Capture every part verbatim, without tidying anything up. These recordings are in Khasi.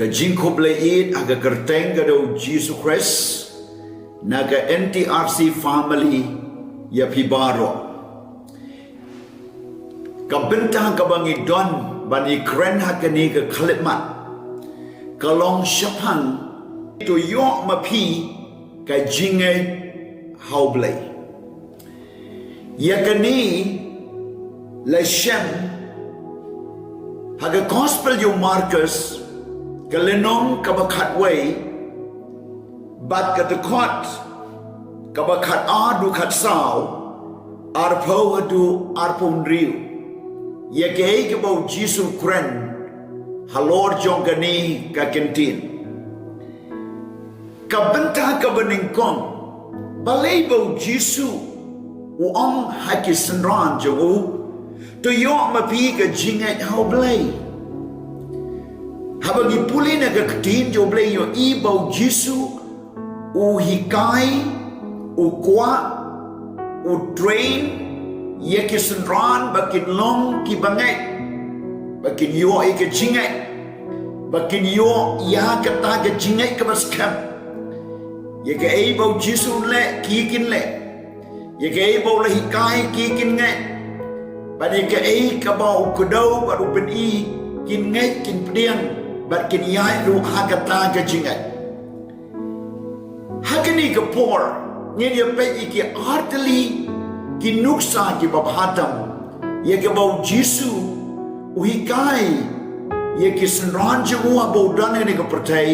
Ka jingkhublei ïeit ha ka kyrteng ka jong u Jisu Khrist, na ka N T R C family, ïa phi baroh. Ka bynta kaba ngi don ban ïakren ha kane ka khyllipmat, ka long shaphang, to ïoh ma phi ka jingngeit ha u Blei. Ïa kane la shem ha ka Gospel jong u Markos, ka lynnong kaba khatwei, bad ka dkhot kaba khatar haduh khatsaw, arphew haduh arphew hynriew. Ïa kaei kaba u Jisu u kren halor jong kane ka ktien. Ka bynta kaba nyngkong, balei ba u Jisu u ong ha ki synran jong u, to ïoh ma phi ka jingngeit ha u Blei. Haba ngi pule na ka ktien jong u Blei, ïohi ba u Jisu u hikai, u kwah, u train ïa ki synran ba kin long kiba ngeit, ba kin ïoh ïa ka jingngeit, ba kin ïoh ïa kata ka jingngeit kaba skhem. Ïa kaei ba u Jisu u leh, ki kin leh. Ïa kaei ba u la hikai, ki kin ngeit. Bad ïa kaei kaba u kdew bad u pyni, kin ngeit, kin pdiang, bad kin ïaid ruh ha kata ka jingngeit. Ha kane ka por, ngin ïa peit ïa ki artylli ki nuksa kiba bha tam ïa kaba u Jisu u hikai ïa ki synran jong u haba u don ha kane ka pyrthei,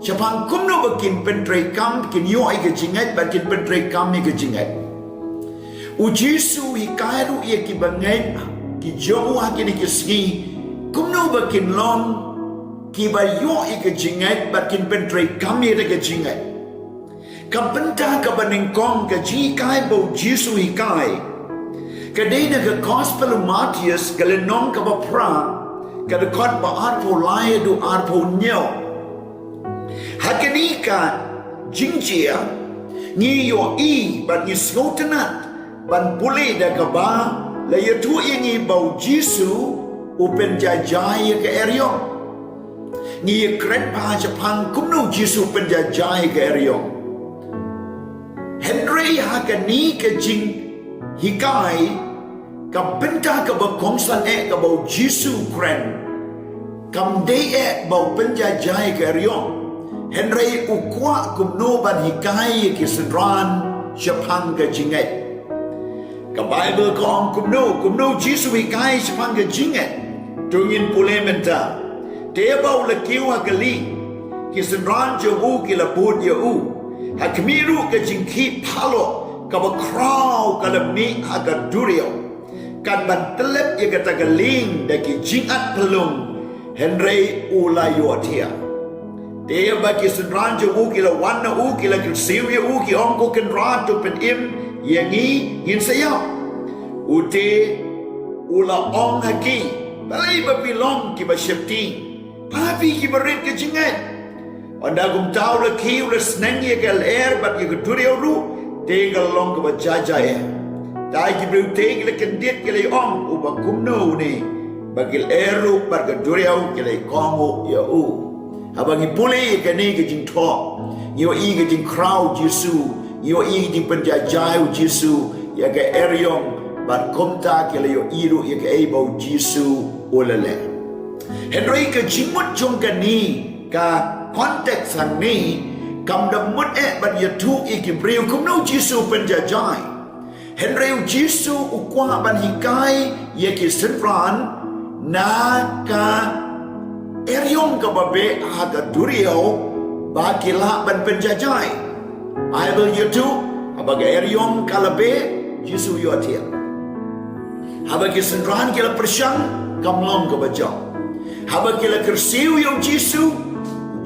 shaphang kumno ba kin pyntreikam, kin ïoh ïa ka jingngeit, bad kin pyntreikam ïa ka jingngeit. U Jisu u hikai ruh ïa kiba ngeit ki jong u ha kine ki sngi, kumno ba kin long kiba ïoh ïa ka jingngeit, bad kin pyntreikam ïa ka jingngeit. Ka bynta kaba nyngkong, ka jinghikai ba u Jisu u hikai, ka dei na ka Gospel u Mathaios, ka lynnong kaba phra, ka dkhot ba arphew lai haduh arphew hynñiew. Ha kane ka jingjia, ngi ïohi bad ngi sngewtynnat ban pule da kaba la ïathuh ïa ngi ba u Jisu u pynjaijai ïa ka eriong. Ngi ïakren bha shaphang kumno u Jisu u pynjaijai ïa ka eriong. Hynrei ha kane ka jinghikai, ka bynta kaba kongsan eh kaba u Jisu u kren, kam dei eh ba u pynjaijai ïa ka eriong. Hynrei u kwah kumno ban hikai ïa ki synran shaphang ka jingngeit. Ka Baibl ka ong kumno, kumno u Jisu u hikai shaphang ka jingngeit. To ngin pule mynta. Te haba u la kiew ha ka lieng, ki synran jong u ki la bud ïa u. Ha khmih ruh ka jingkhih phalok kaba khraw ka la mih ha ka duriaw, katba tyllep ïa kata ka lieng da ki jingat phyllung, hynrei u la ïohthiah. Te haba ki synran jong u ki la wan na u, ki la kyrsiew ïa u, ki ong, Ko Kynrad, to pynim ïa ngi, ngin sa ïap. U te u la ong ha ki, Balei ba phi long kiba sheptieng? Ha phi kiba rit ka jingngeit. Ynda kumta u la khie, u la sneng ïa ka lyer bad ïa ka duriaw ruh, te ka la long kaba jaijai. Te ki briew te ki la kyndit, ki la ong, Uba kumno une, ba ka lyer ruh bad ka duriaw ki la ïakynduh ïa u? Haba ngi pule ïa kane ka jingthoh, ngi ïohi ka jingkhraw u Jisu, ngi ïohi ka jingpynjaijai u Jisu ïa ka eriong, bad kumta ki la ïohi ruh ïa kaei ba u Jisu u la leh. Hynrei ka jingmut jong kane ka context hangne, kam da mut eh ban ïathuh ïa ki briew kumno u Jisu u pynjaijai. Hynrei u Jisu u kwah ban hikai ïa ki synran na ka eriong kaba beh ha ka duriaw ba ki lah ban pynjaijai. Baibl ïathuh, haba ka eriong ka la beh, Jisu u ïohthiah. Haba ki synran ki la pyrshang, kam long kaba jop. Haba ki la kyrsiew ïa u Jisu,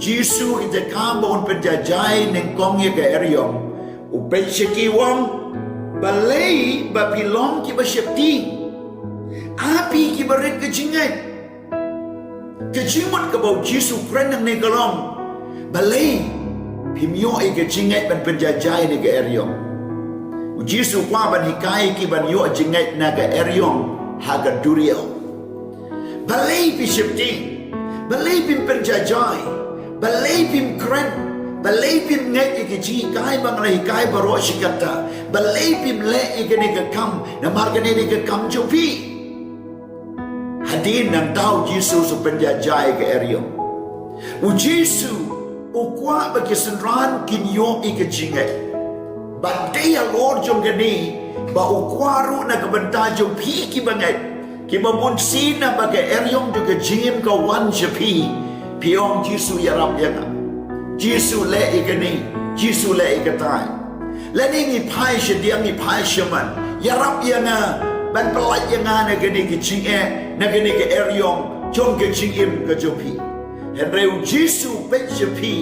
Jisu u jaka ba un pynjaijai nyngkong ïa ka eriong, u peit sha ki, u ong, Balei ba phi long kiba sheptieng? Ha phi kiba rit ka jingngeit? Ka jingmut kaba u Jisu u kren hangne ka long, Balei phim ïoh ïa ka jingngeit ban pynjaijai ïa ka eriong? U Jisu u kwah ban hikai ïa ki ban ïoh jingngeit na ka eriong ha ka duriaw. Balei phi sheptieng? Balei phim pynjaijai? Balei phim kren? Balei phim ngeit ïa ki jinghikai ba nga la hikai baroh shi katta? Balei phim leh ïa kane ka kam? Namar kane dei ka kam jong phi. Hadien nangta u Jisu u pynjaijai ka eriong. U Jisu u kwah ba ki synran kin ïoh ïa ka jingngeit. Bad dei halor jong kane ba u kwah ruh na ka bynta jong phi kiba ngeit, kiba bunsien na ba ka eriong jong ka jingim ka wan sha phi, phi ong, Jisu, ïarap ïa nga. Jisu, leh ïa kane. Jisu, leh ïa katai. Lane ngi phai shadiang, ngi phai shaman. Ïarap ïa nga, ban pyllait ïa nga na kane ka jingeh, na kane ka eriong jong ka jingim ka jong phi. Hynrei u Jisu u peit sha phi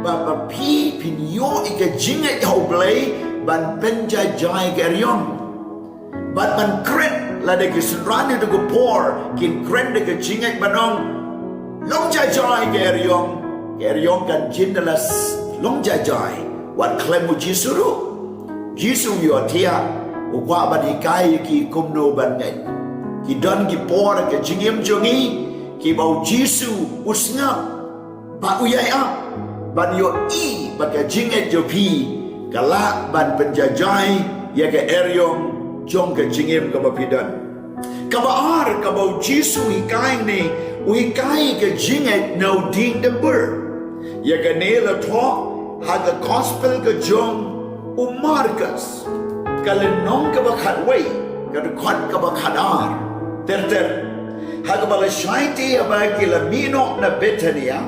ba, ba phi phin ïoh ïa ka jingngeit ha U Blei ban pynjaijai ka eriong. Bad ban kren, lada ki synran ha kane ka por kin kren da ka jingngeit ban ong, long jaijai ka eriong, ka eriong kan jin da la s-, long jaijai. Wat khlem u Jisu ruh. Jisu u ïohthiah, u kwah ban hikai ïa ki kumno ban ngeit. Ki don ki por ha ka jingim jong ngi kiba u Jisu u sngap bad u ïai ap ban ïohi ba ka jingngeit jong phi ka lah ban pynjaijai ïa ka eriong jong ka jingim kaba phi don. Kaba ar kaba u Jisu u hikai ne, u hikai ka jingngeit na u diengdambur. Ïa kane la thoh ha ka gospel ka jong u Markos, ka lynnong kaba khatwei, ka dkhot kaba khatar. Ter ter. Ha kaba lashai te haba ki la mih noh na Bethania,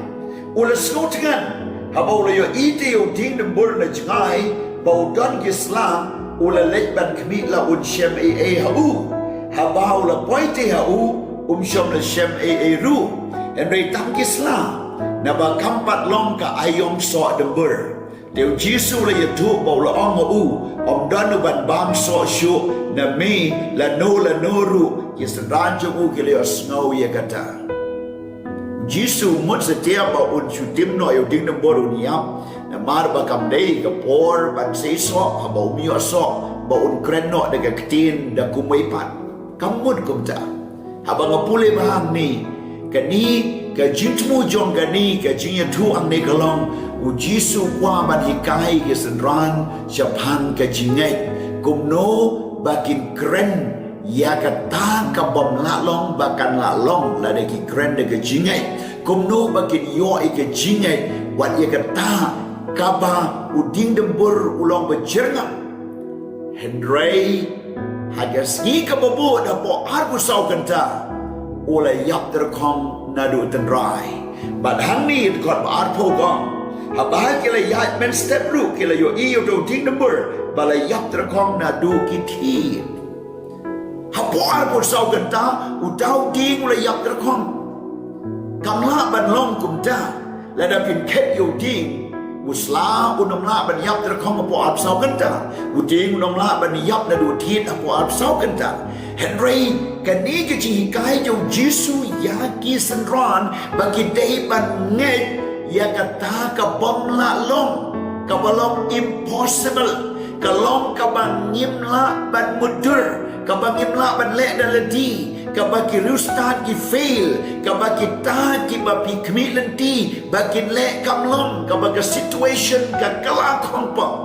u la sngewthngan haba u la ïohi te ïa u diengdambur na jngai ba u don ki sla, u la leit ban khmih la un shem ei ei ha u. Haba u la poi te ha u, um shym la shem ei ei ruh. Hynrei tang ki sla, naba kam pat long ka aiom soh dambur. Te u Jisu u la ïathuh bad u la ong ha u, ym don uban bam soh shuh na me lano lano ruh. Ki synran jong u ki la ïohsngew ïa kata. U Jisu u mut satia ba un shu tim noh ïa u diengdambur un ïap, namar ba kam dei ka por ban sei soh, haba um ïoh soh ba un kren noh da ka ktien da kumwei pat. Kam mut kumta. Haba nga pule bha hangne, kane ka jingthmu jong kane ka jingïathuh hangne ka long, u Jisu u kwah ban hikai ki synran shaphang ka jingngeit. Kumno ba kin kren ïa kata ka bym lah long ba kan lah long lada ki kren da ka jingngeit. Kumno ba kin ïoh ïa ka jingngeit wat ïa kata kaba u diengdambur u long ba jyrngam. Hynrei ha ka sngi kaba bud hapoh arphew saw kynta u la ïap tyrkhong naduh tynrai. Bad hangne ha dkhot ba arphew ka ong, haba ki la ïaid mynstep ruh ki la ïohi ïa uta u diengdambur ba la ïap tyrkhong naduh ki thied. Hapoh arphew saw kynta uta u dieng u la ïap tyrkhong. Kam lah ban long kumta. Lada phin khet ïa u dieng, u sla un ym lah ban ïap tyrkhong hapoh arphew saw kynta. U dieng un ym lah ban ïap naduh thied hapoh arphew saw kynta. Hynrei kane ka jinghikai jong u Jisu ïa ki synran ba ki dei ban ngeit ïa kata ka bym lah long, kaba long impossible, ka long kaba ngim lah ban mutdur, kaba ngim lah ban leh da lade, kaba ki riewstad ki fail, kaba kita kiba phi khmih lynti ba kin leh kam long, kaba ka situation ka kylla khongpong.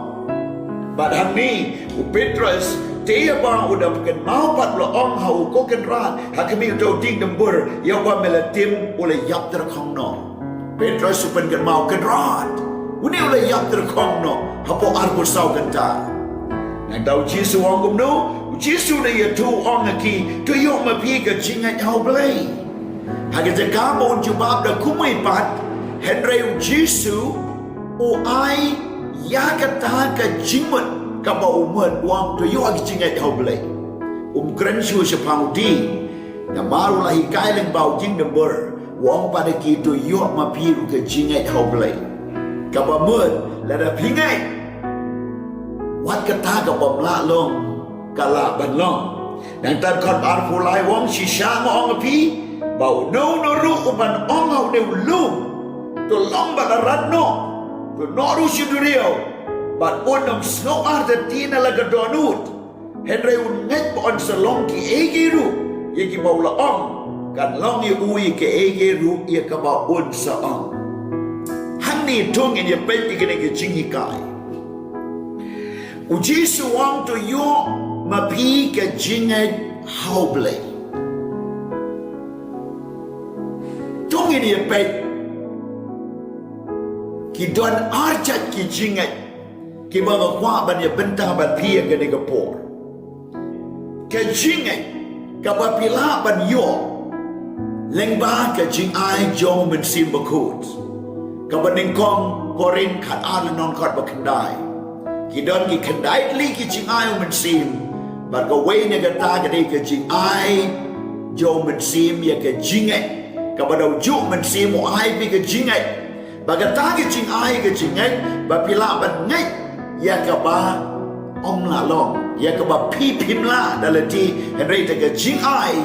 Bad hangne u Petros te haba u da pynkynmaw pat u la ong ha u, ko Kynrad, ha khmih uta u diengdambur, ïa uba me la tim u la ïap tyrkhong noh. Petros u pynkynmaw, Kynrad, une u la ïap tyrkhong noh hapoh arphew saw kynta. Nangta u Jisu u ong kumno? U Jisu u da ïathuh u ong ha ki, to ïoh ma phi ka jingngeit ha U Blei. Ha ka jaka ba un jubab da kumwei pat, hynrei u Jisu u ai ïa kata ka jingmut kaba u mut, u ong, to ïoh ka jingngeit ha U Blei. Um kren shuh shaphang u dieng, namar u la hikai lyngba u diengdambur, u ong pat ha ki, to ïoh ma phi ruh ka jingngeit ha U Blei. Kaba mut lada phi ngeit, wat kata ka bym lah long ka lah ban long. Nangta dkhot arphew lai u ong, shisha nga ong ha phi ba uno uno ruh uban ong ha une u lum, to long bad arat noh, to noh ruh sha duriaw, bad un ym sngew artatien ha la ka dohnud, hynrei un ngeit ba yn sa long kiei kiei ruh ïa kiba u la ong, Kan long ïa u ïa kaei kaei ruh ïa kaba un sa ong. Hangne to ngin ïa peit ïa kane ka jinghikai. U Jisu u ong to ïoh ma phi ka jingngeit ha U Blei. To ngin ïa peit. Ki don ar jait ki jingngeit kiba nga kwah ban ïa bynta bad phi ïa kane ka por. Ka jingngeit kaba phi lah ban ïoh lyngba ka jingai jong U Mynsiem Bakhuid. Kaba nyngkong Korinth khat ar lynnong khat ba khyndai. Ki don ki khyndai tylli ki jingai U Mynsiem. Bad kawei na kata ka dei ka jingai jong U Mynsiem ïa ka jingngeit. Kaba da u juh U Mynsiem u ai phi ka jingngeit. Ba kata ka jingai ka jingngeit ba phi lah ban ngeit ïa kaba ym lah long, ïa kaba phi phim lah da lade, hynrei da ka jingai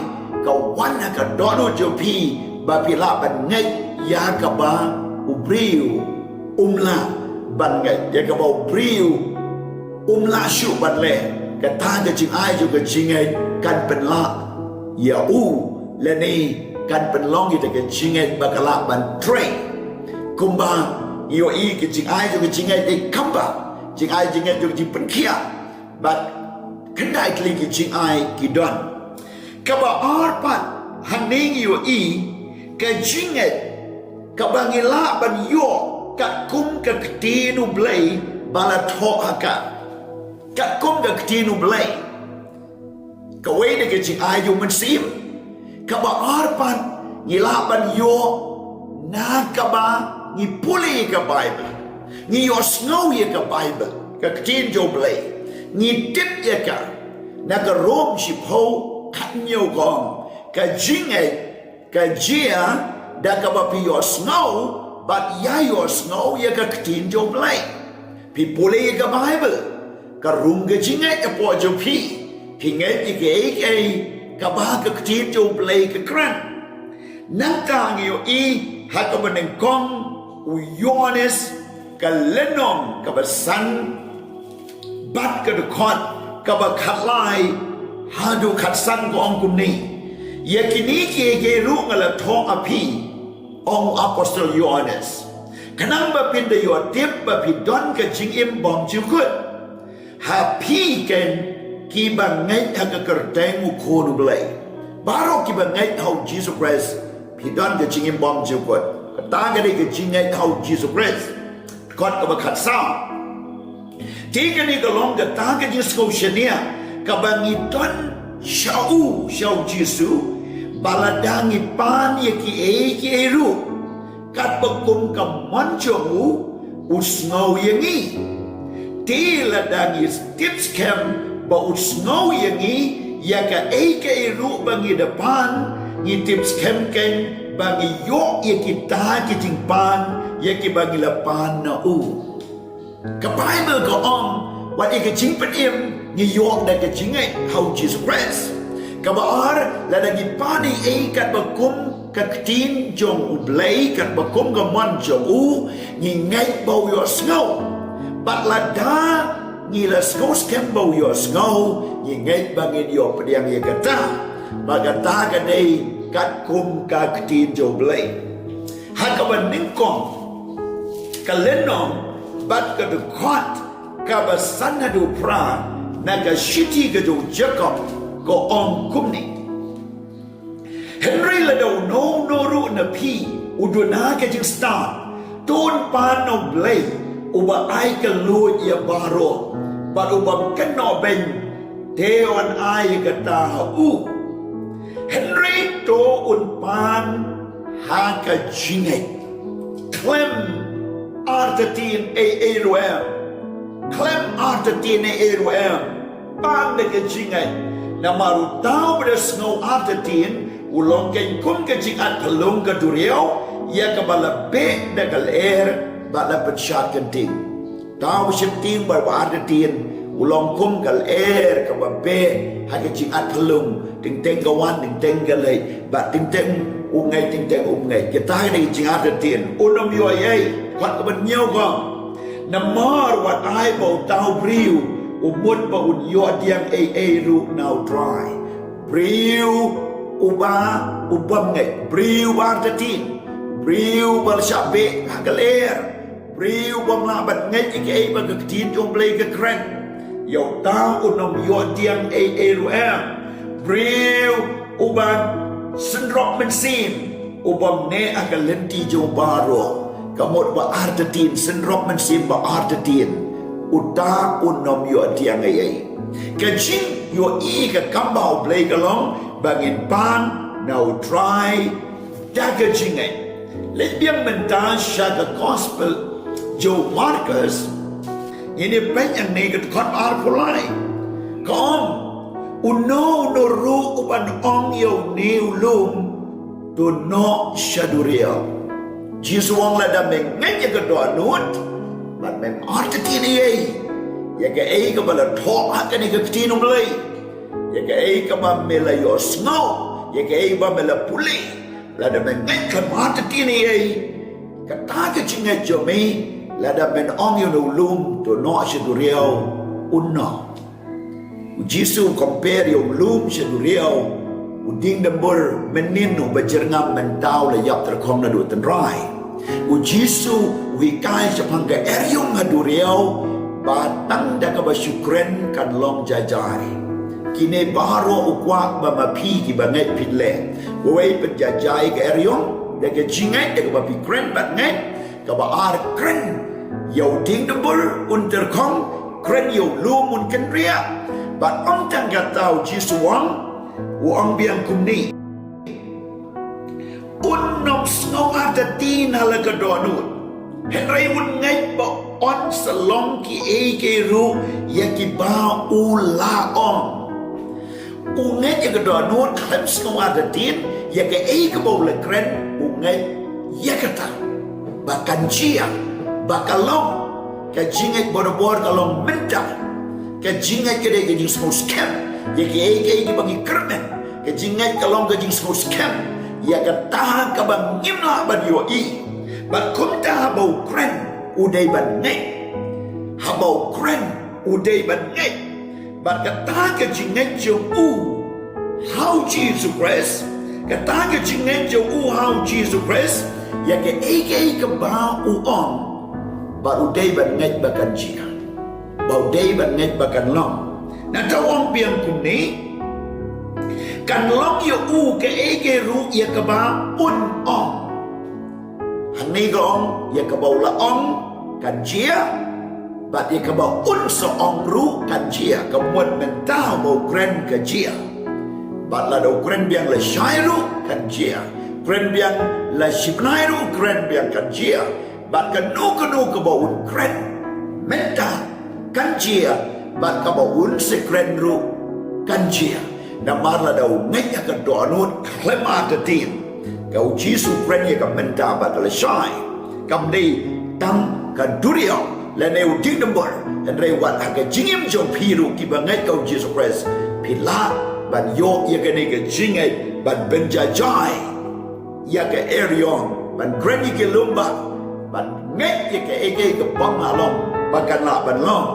ka wan ha ka dohnud jong phi ba phi lah ban ngeit ïa kaba u briew um lah ban ngeit, ïa kaba u briew um lah shuh ban leh. Kata ka jingai jong ka jingngeit kan pynlah ïa u lane kan pynlong ïa ka jingngeit ba ka lah ban trei. Kumba ïohi ka jingai jong ka jingngeit dei kamba jingai jingngeit jong ka jingpynkhiah. Bad khyndai tylli ki jingai ki don. Kaba ar pat hangne ngi ïohi ka jingngeit kaba ngi lah ban ïoh katkum ka ktien U Blei ba la thoh ha ka. Katkum ka ktien U Blei. Kawei da ka jingai jong U Mynsiem. Kaba ar pat ngi lah ban ïoh na kaba ngi pule ïa ka Baibl. Ngi ïohsngew ïa ka Baibl, ka ktien jong U Blei. Ngi tip ïa ka. Na ka Rom shiphew khathynñiew ka ong, ka jingngeit ka jia da kaba phi ïohsngew bad ïa ïohsngew ïa ka ktien jong U Blei. Phi pule ïa ka Baibl, ka rung ka jingngeit hapoh jong phi. Phi ngeit ïa kaei kaei kaba ka ktien jong U Blei ka kren. Nangta ngi ïohi ha kaba nyngkong u Ïoannis ka lynnong kaba san bad ka dkhot kaba khatlai haduh khatsan ka ong kumne. Ïa kine kiei kiei ruh nga la thoh ha phi, ong u apostol Ïoannis, khnang ba phin da ïoh tip ba phi don ka jingim bymjukut. Ha phi keiñ kiba ngeit ha ka kyrteng u Khun U Blei. Baroh kiba ngeit ha u Jisu Khrist phi don ka jingim bymjukut. Kata ka dei ka jingngeit ha u Jisu Khrist. Kot kaba khatsaw. Te kane ka long kata ka jingsngew shaniah kaba ngi don sha u, sha u Jisu, ba lada ngi pan ïa kiei kiei ruh katba kum ka mon jong u, u sngew ïa ngi. Te lada ngi tip skhem ba u sngew ïa ngi ïa kaei kaei ruh ba ngi da pan, ngi tip skhem keiñ ba ngi ïoh ïa kita ki jingpan ïa kiba ngi la pan na u. Ka Baibl ka ong, wat ïa ka jingpynim ngi ïoh da ka jingngeit ha u Jisu Khrist. Kaba ar, lada ngi pan ei ei katba kum ka ktien jong U Blei, katba kum ka mon jong u, ngi ngeit ba u ïohsngew. Bad lada ngi la sngew skhem ba u ïohsngew, ngi ngeit ba ngin ïoh pdiang ïa kata. Ba kata ka dei katkum ka ktien jong U Blei. Ha kaba nyngkong ka lynnong bad ka dkhot kaba san haduh phra na ka shithi ka jong u Jakob ka ong kumne. Hynrei lada uno uno ruh na phi u duna ka jingstad, to un pan na U Blei uba ai kylluid ïa baroh bad u bym kynnoh beiñ, te un ai ïa kata ha u. Hynrei to un pan ha ka jingngeit. Khlem artatien ei ei ruh em. Khlem artatien ei ei ruh em. Pan da ka jingngeit. Namar uta uba da sngew artatien u long keiñ kum ka jingat phyllung ka duriaw ïa kaba la beh da ka lyer bad la pynshad kynting. Uta uba sheptieng bad uba artatien u long kum ka lyer kaba beh ha ka jingat phyllung, teng teng ka wan, teng teng ka leit, bad teng teng u ngeit, teng teng um ngeit. Kata ka dei ka jingartatien. Un ym ïoh ei ei. Kot kaba hynñiew ka ong, namar wat ai ba uta u briew u mut ba un ïoh pdiang ei ei ruh na U Trai. Briew Uba, uba ngeit, briew ba artatien, briew ba la shah beh ha ka lyer, briew bym lah ban ngeit ïa kaei ba ka ktien jong U Blei ka kren. Ïa uta un ym ïoh pdiang ei ei ruh em. Briew uba synrop mynsiem, uba neh ha ka lynti jong u baroh, ka mut ba artatien, synrop mynsiem ba artatien, uta un ym ïoh pdiang ei ei. Ka jingïohi ka kam ba U Blei ka long ba ngin pan na U Trai da ka jingngeit. Leit biang mynta sha ka gospel jong u Markos, ngin ïa peit hangne ka dkhot arphew lai. Ka ong, uno uno ruh uban ong ïa une u lum, to noh sha duriaw. Jisu u ong lada me ngeit ïa ka dohnud, bad mem artatien ei ei ïa kaei kaba la thoh ha kane ka ktien U Blei, ïa kaei kaba me la ïohsngew, ïa kaei ba me la pule, lada me ngeit khlem artatien ei ei, kata ka jingngeit jong me, lada men ong ïa une u lum to noh sha duriaw, un noh. U Jisu u compare ïa u lum sha duriaw, u dieng dumbur mynnin uba jyrngam mynta u la ïap tyrkhong naduh tynrai. U Jisu u hikai shaphang ka eriong ha duriaw, ba tang da kaba shu kren kan long jai jai. Kine baroh u kwah ba ma phi kiba ngeit phin leh. Uwei, pynjai jai ka eriong da ka jingngeit, da kaba phi kren bad ngeit. Kaba ar, kren ïa u dieng dumbur un tyrkhong, kren ïa u lum un kynriah. Bad ym tang kata, u Jisu u ong, u ong biang kumne, un ym sngew artatien ha la ka dohnud, hynrei un ngeit ba yn sa long kiei kiei ruh ïa kiba u la ong. U ngeit ïa ka dohnud, khlem sngew artatien ïa kaei kaba u la kren, u ngeit ïa kata ba kan jia, ba ka long. Ka jingngeit barabor ka long mynta. Ka jingngeit ka dei ka jingsngew skhem ïa kaei kaei kiba ngi kyrmen. Ka jingngeit ka long ka jingsngew skhem ïa kata kaba ngim lah ban ïohi. Bad kumta haba u kren, u dei ban ngeit. Haba u kren, u dei ban ngeit. Bad kata ka jingngeit jong u ha u Jisu Khrist, kata ka jingngeit jong u ha u Jisu Khrist, ïa kaei kaei kaba u ong, bad u dei ban ngeit ba kan jia, ba u dei ban ngeit ba kan long. Nangta u ong biang kumne, kan long ïa u kaei kaei ruh ïa kaba un ong. Hangne ka ong, ïa kaba u la ong kan jia, bad ïa kaba un sa ong ruh kan jia. Ka mut mynta ba u kren ka jia. Bad lada u kren biang lashai ruh kan jia. Kren biang la shibnai ruh, kren biang kan jia. Bad kano kano kaba un kren mynta kan jia, bad kaba un sa kren ruh kan jia. Namar lada u ngeit ha ka dohnud khlem artatien, ka u Jisu u kren ïa ka mynta bad ka lashai, kam dei tang ka duriaw lane u dieng dumbur, hynrei wat ha ka jingim jong phi ruh kiba ngeit ha u Jisu Khrist, phi lah ban ïoh ïa kane ka jingngeit ban pynjai jai ïa ka eriong, ban kren ïa ki lum, ban ngeit ïa kaei kaei kaba nga long ba kan lah ban long.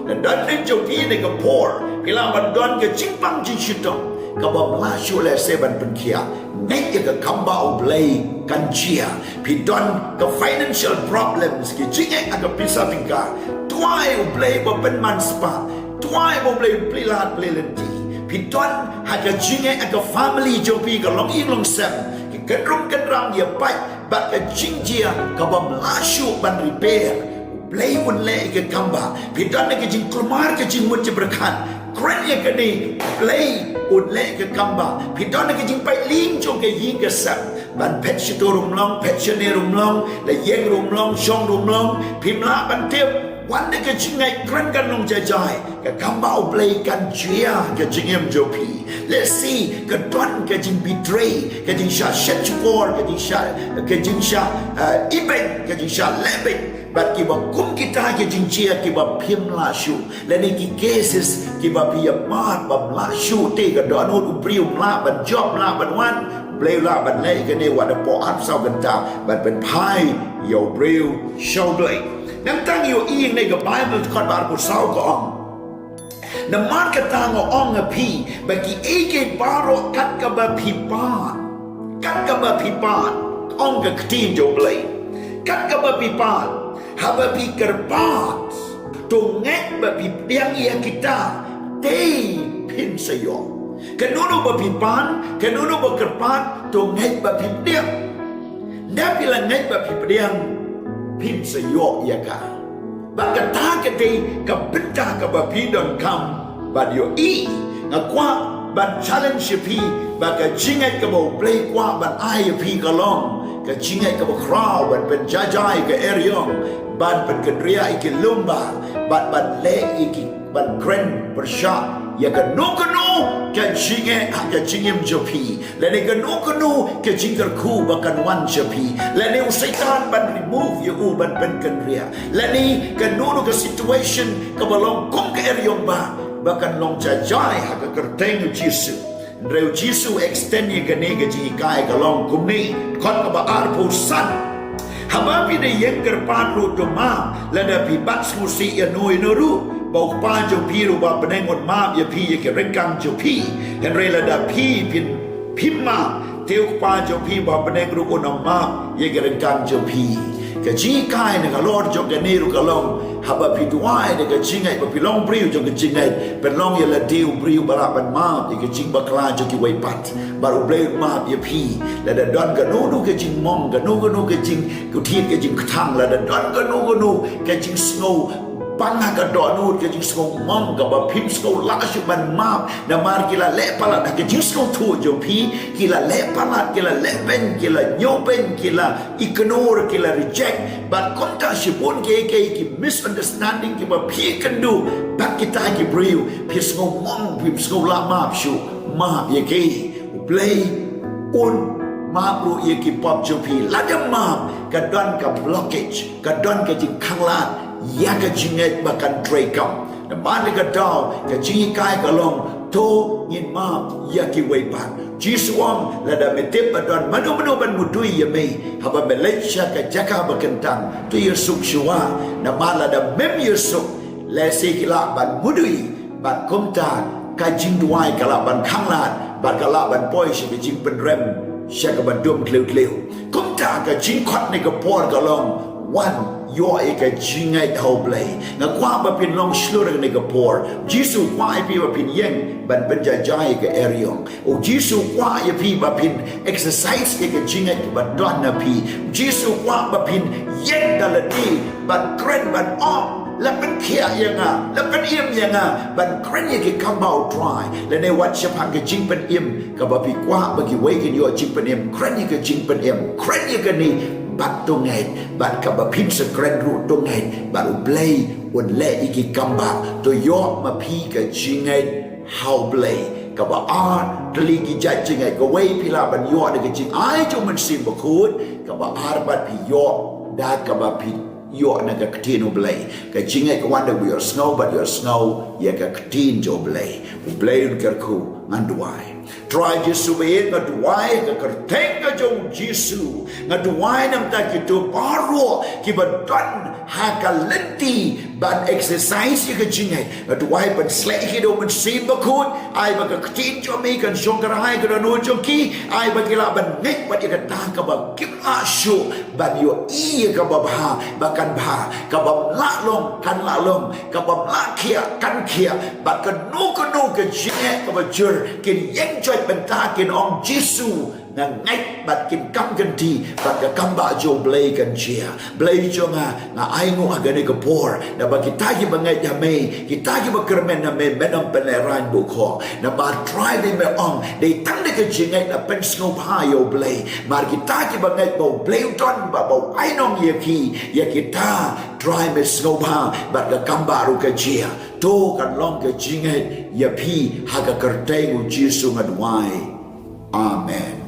Lada ïa phi ne ka por, phi lah ban don ka jingpang jingshitom kabym lah shuh lehse ban pynkhiah. Ngeit ïa ka kam ba U Blei kan jia. Phi don ka financial problems, ki jingeh ha ka pisa tyngka. Duwai U Blei ba pynman spah. Duwai ba U Blei plie lad plie lynti. Phi don ha ka jingeh ha ka family jong phi ka longïing longsem, ki kynrum kynram ïa pait bad ka jingjia kabym lah shuh ban repair. U Blei un leh ïa ka kam ba. Phi don ha ka jingkulmar ka jingmut jingpyrkhat. Kren ïa kane, U Blei un leh ïa ka kam ba. Phi don ha ka jingpait lieng jong ka ïing ka sem, ban phet shato ruh ym long, phet shane ruh ym long, la ïeng ruh ym long, shong ruh ym long, phim lah ban tip. Wan da ka jingngeit, kren kan long jai jai. Ka kam ba U Blei kan jia ha ka jingim jong phi. Lehse ka don ka jingbetray, ka jingshah shet shukor, ka jingshah, ka jingshah, eh, ibeiñ, ka jingshah lehbeiñ. Bad kiba kum kita ki jingjia kiba phim lah shuh. Lane ki cases kiba phi ïa mad bym lah shuh te, ka dohnud u briew um lah ban jop, um lah ban wan, U Blei u lah ban leh ïa kane wat hapoh arphew saw kynta ban pynphai ïa u briew sha U Blei. Nangta ngi ïohi hangne ka Baibl dkhot ba arphew saw ka ong, Namar kata nga ong ha phi, ba kiei kiei baroh kat kaba phi pan, kat kaba phi pan, ong ka ktien jong U Blei, kat kaba phi pan, haba phi kyrpad, to ngeit ba phi pdiang ïa kita, te phin sa ïoh. Kano kano ba phi pan, kano kano ba kyrpad, to ngeit ba phi pdiang. Nda phi la ngeit ba phi pdiang, phin sa ïoh ïa ka. Ba kata ka dei ka bynta kaba phi donkam ban ïohi. Nga kwah ban challenge ïa phi, ba ka jingngeit kaba U Blei kwah ban ai ïa phi ka long ka jingngeit kaba khraw ban pynjaja ïa ka eriong, ban pynkynriah ïa ki lum bha, ban, ban leh ïa ki, ban kren pyrshah ïa kano kano ka jingngeit ha ka jingim jong phi. Lane kano kano ka jingkyrkhu ba kan wan sha phi. Lane u Soitan ban remove ïa u ban pynkynriah. Lane kano kano ka situation kaba long kum ka eriong bha, ba kan long jai jai ha ka kyrteng U Jisu. Hynrei U Jisu extend ïa kane ka jinghikai ka long kumne. Kot kaba arphew san. Haba phi da ïeng kyrpad ruh to map, lada phi bat sngewsih ïa no ïa no ruh, ba U Kpa jong phi ruh ba ha bneng un map ïa phi ïa ki ryngkang jong phi. Hynrei lada phi phin, phim map, te U Kpa jong phi ba ha bneng ruh un ym map ïa ki ryngkang jong phi. Ka jinghikai na ka lor jong kane ruh ka long, haba phi duwai da ka jingngeit, ba phi long briew jong ka jingngeit, pynlong ïa lade u briew ba lah ban map ïa ka jingbakla jong kiwei pat. Bad U Blei un map ïa phi. Lada don kano kano ka jingmong, kano kano ka jingkhuslai, ka jingkthang, lada don kano kano ka jingsngew bang ha ka dohnud, ka jingsngew mong kaba phim sngew lah shuh ban map, namar ki la leh palat ha ka jingsngewthuh jong phi, ki la leh palat, ki la leh beiñ, ki la ñiewbeiñ, ki la ignore, ki la reject. Bad kumta shibun kiei kiei ki misunderstanding kiba phi ïakynduh bad kita ki briew, phi sngew mong, phim sngew lah map shuh, map ïa ki. U Blei un map ruh ïa ki pop jong phi. Lada map, ka don ka blockage, ka don ka jingkhanglad ïa ka jingngeit ba kan treikam. Namar kata ka daw, ka jinghikai ka long, to ngin map ïa kiwei pat. Jisu ong, lada me tip ba don mano mano ban mudui ïa me, haba me leit sha ka jaka ba kyntang, to ïasuk shuwa. Namar lada mem ïasuk, lehse ki lah ban mudui, bad kumta ka jingduwai ka lah ban khanglad, bad ka lah ban poi sha ka jingpynrem sha kaba dum tliw tliw. Kumta ka jingkhot ne ka por ka long, wan ïoh ïa ka jingngeit ha U Blei. Nga kwah ba phin long shlur ne ka por. Jisu kwah ïa phi ba phin ïeng ban pynjaja ïa ka eriong. U Jisu kwah ïa phi ba phin exercise ïa ka jingngeit ba don ha phi. U Jisu kwah ba phin ïeng da lade ban kren ban ong, la pynkhiah ïa nga, la pynim ïa nga, ban kren ïa ki kam ba U Trai. Lane wat shaphang ka jingpynim, kaba phi kwah ba kiwei kin ïoh jingpynim, kren ïa ka jingpynim, kren ïa kane, bad to ngeit, bad kaba phim sa kren ruh to ngeit, bad U Blei un leh ïa ki kam ba, to ïoh ma phi ka jingngeit ha U Blei. Kaba ar, tylli ki jait jingngeit, kawei phi lah ban ïoh da ka jingai jong U Mynsiem Bakhuid, kaba ar pat phi ïoh da kaba phi ïoh na ka ktien U Blei. Ka jingngeit ka wan da u ïohsngew, bad ïohsngew ïa ka ktien jong U Blei. U Blei un kyrkhu, ngan duwai. Trai Jisu ba ïeit, nga duwai ha ka kyrteng ka jong U Jisu. Nga duwai namar kito baroh kiba don ha ka lynti ban exercise ïa ka jingngeit. Nga duwai ban pynshlur ïa ki da U Mynsiem Bakhuid, ai ba ka ktien jong me kan shong kyrhai ha ka dohnud jong ki, ai ba ki lah ban ngeit bad ïa kata kaba kim lah shuh ban ïohi ïa kaba bha ba kan bha, kaba ym lah long kan lah long, kaba ym lah khiah kan khiah, bad kano kano ka jingeh kaba jur kin ïeng joit bynta, kin ong, Jisu, nga ngeit bad kin kam kynti, bad ka kam ba jong U Blei kan jia. Blei jong nga, nga ainguh ha kane ka por, naba kita kiba ngeit ha me, kita kiba kyrmen ha me, men ym pynlehraiñ bukhuh. Naba Trai, dei me ong, dei tang da ka jingngeit la pynsngewbha ïa U Blei. Namar kita kiba ngeit ba U Blei u don, ba, ba u ainong ïa ki, ïa kita, Trai, me sngewbha bad ka kam ba ruh ka jia. To kan long ka jingngeit ïa phi, ha ka kyrteng U Jisu nga duwai. Amen.